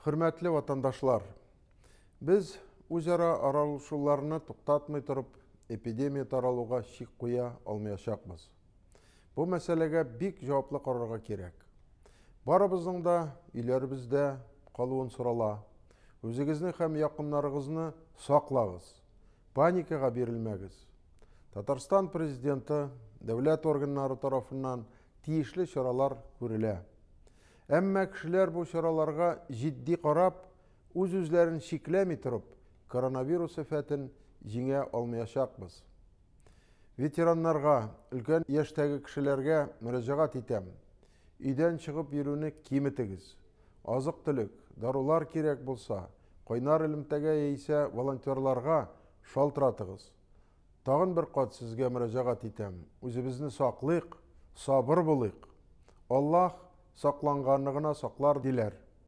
Хөрмәтле ватандашлар, без үзара аралашуларны туктатмый торып, эпидемия таралуга чик куя алмаячакбыз. Бу мәсьәләгә бик җаваплы карарга кирәк. Барыбызның да өйләребездә калуын сорала. Үзегезне һәм якыннарыгызны саклагыз. Паникага бирелмәгез. Татарстан Президенты, дәүләт органнары тарафыннан тиешле чаралар күрелә. Әмма кешеләр бу чараларга җитди карап, үз-үзләрен чикләми торып, коронавирус афәтен җиңә алмаячакбыз. Ветераннарга, өлкән яшьтәге кешеләргә мөрәҗәгать итәм, өйдән чыгып йөрүне киметегез. Азык-төлек, дарулар кирәк булса, кайнар элемтәгә яисә волонтерларга шалтыратыгыз. Тагын бер кат сезгә мөрәҗәгать итәм, үзебезне саклыйк, сабыр булыйк. Аллаһ сакланганны гына саклар, диләр.